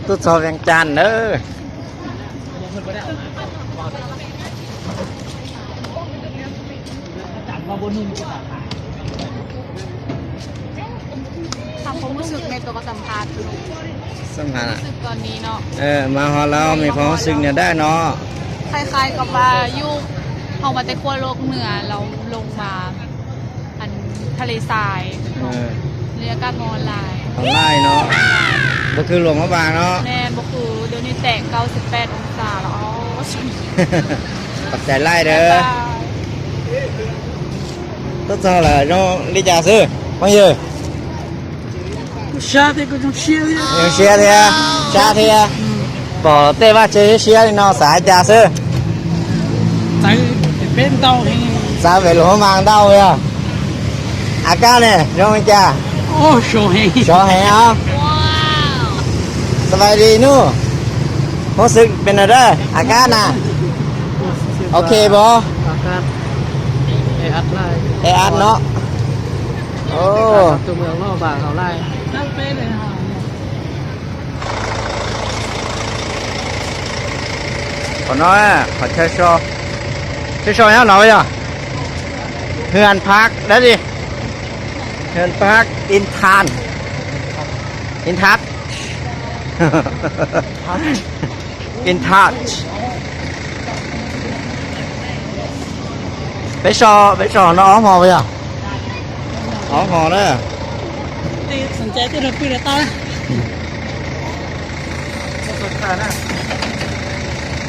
Tuaj txog Vias Cas nawb.ถามความรู้สึกในตัวก็สัมภาษณ์ สัมภาษณ์อะ รู้สึกตอนนี้เนาะ เออ มาฮอดแล้วมีความรู้สึกเนี่ยได้เนาะ คล้ายๆกับว่าอยู่ เฮามาแต่ขั้วโลกเหนือ เราลงมา อันทะเลทราย เออ เรืออากาศร้อนหลาย ร้อนหลายเนาะ บ่คือหลวงพระบางเนาะ แม่น บ่คือ เดี๋ยวนี้แตะเก้าสิบแปดองศาแล้ว ขอบใจหลายเด้อ บ๊ายบาย Tuaj txog lawm zoo li cas xwb phooj ywg? Zoo siab thiab, sab thiab. Pom tej vaj tse siab siab li no xav li cas xwb? Xav pem Luam Phab Npas ntau yog. A Kab ne zoo li cas? Sov heev os. สบายดี nub. รู้สึกเป็นไงเด้อ อาการนะ โอเคบ่ เออัดเนาะ โอ้ Qhov no, qhov chaw so, chaw so nyob no yog Hương An Park dab tsi? Hương An Park In Touch, In Touch, In Touch. Peb so, peb so no ob hmo yog? Ob hmo na.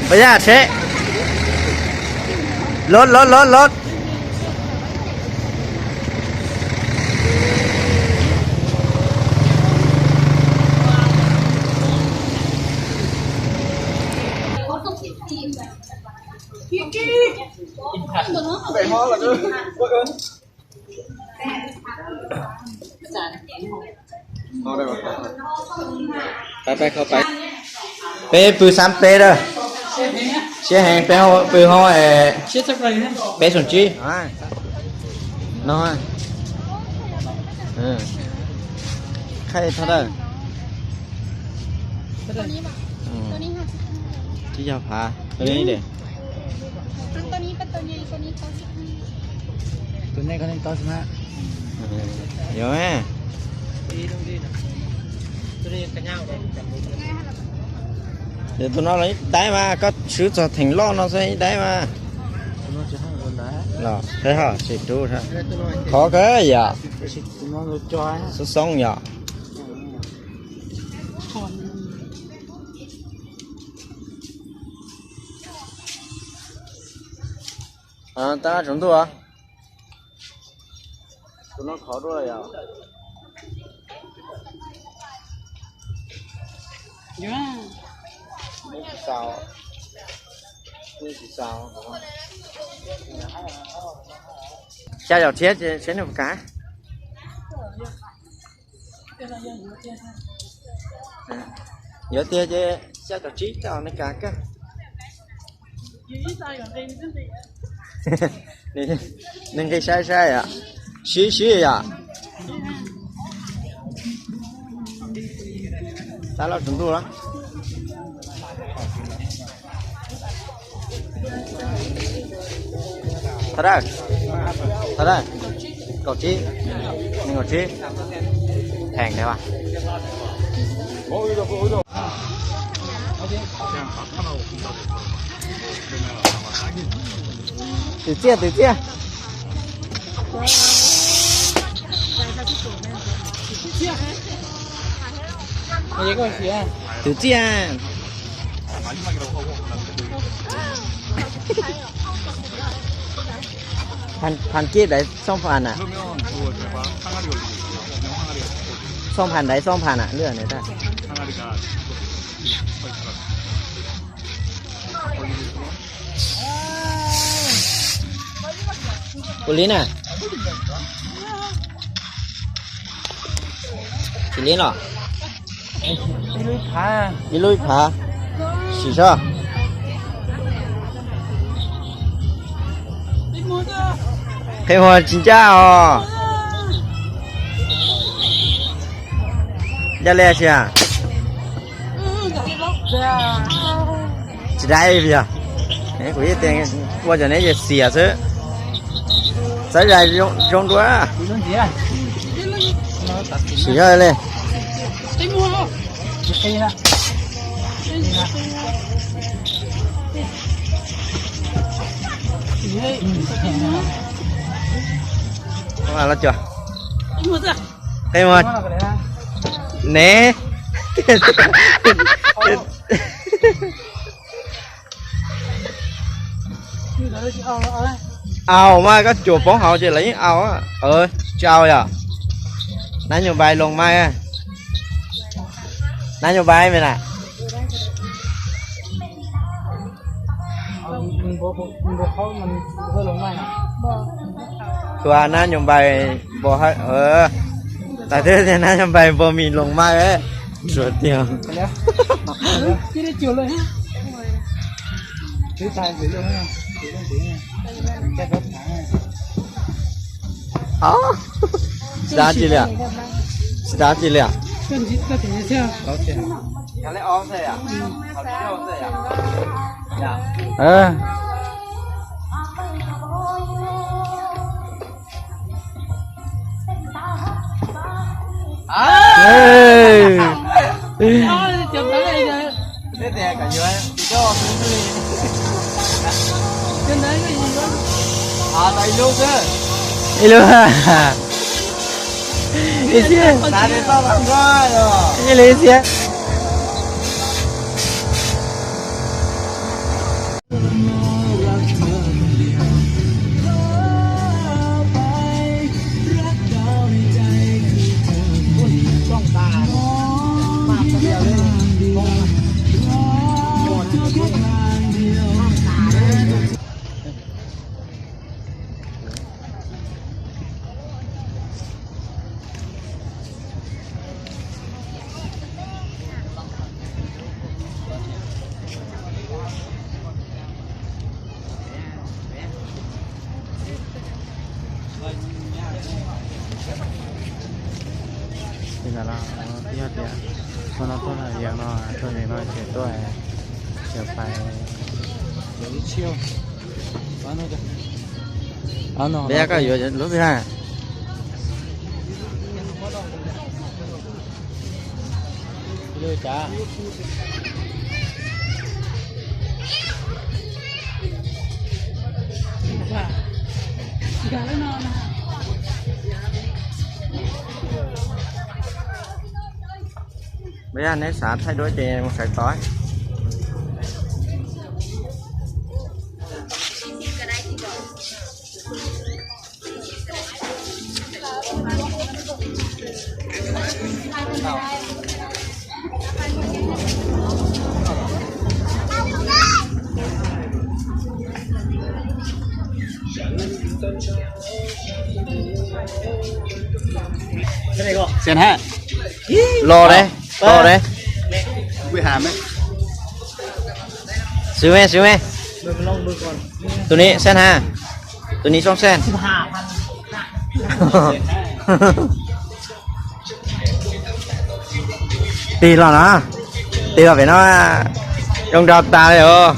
Pab yaj tsheb. Lov, lov, lov, lov. Peb pw xab peb lawm. Siab heev, peb pw hauv peb xoom tsib no. Qhai thov dawb. Tsib caug phav. Tus nej ko nej tau xwb na. Yuav. Tus no los ib daim mas, koj swb txog theem loj no xwb ib daim mas. Los, tsis rub, khov kawg yom. Xoob xoob yom. Tab tsaus ntuj. Tus no khov dua yom. Xya caum tsib ces seb nws puas kam. Yuav tiag ces xya caum tsib tau nws kam kawg. Nws nqis saib saib yom. Sib sib yom. Tab loj tsaus ntuj lawm. Thov dawb, thov dawb, kaum tsib, kaum tsib, theem ntawd. Twm txiaj, twm txiaj. Twm txiaj. Phan kib daiv xoob phan na. Xoob phan daiv xoob phan na lwj na. Ua li na. Li no. Ib lub ib phav. Sim soj. Qhia muag tsis ncaj os. Ncaj li tsis a? Tsis dai yog. Kuv ua cov neb ces xiam xwb. Xav zais zoo dua. Sim soj li. Los cuag. Qe mas. Neb. Au mas koj cuam poob hauv ces lawv yeej au. Tsis au yom. Nab nyuag npai loos mai. Nab nyuag npai me na. Tua nab nyuag npai npo hawb. Tais twb tias nab nyuag npai npo mis loos mai. Suav tiag. Tsis dab tsi li, tsis dab tsi li. Ib lub, ib txhiab, ib lub ib txhiab. Li ntawd no, twb yog tias txog no tuaj Las Vegas no, tuaj Vegas no ces tuaj ces pais. Peb koj yuav lub peb ha. Peb neb xav thaij duab ces mus sawv tod. Xeeb ha. Los deb, los deb. Xwb me, xwb me. Tus ni xeeb ha. Tus ni xoob xeeb. Tig los no, tig los pem no, zoo nraug tas li os.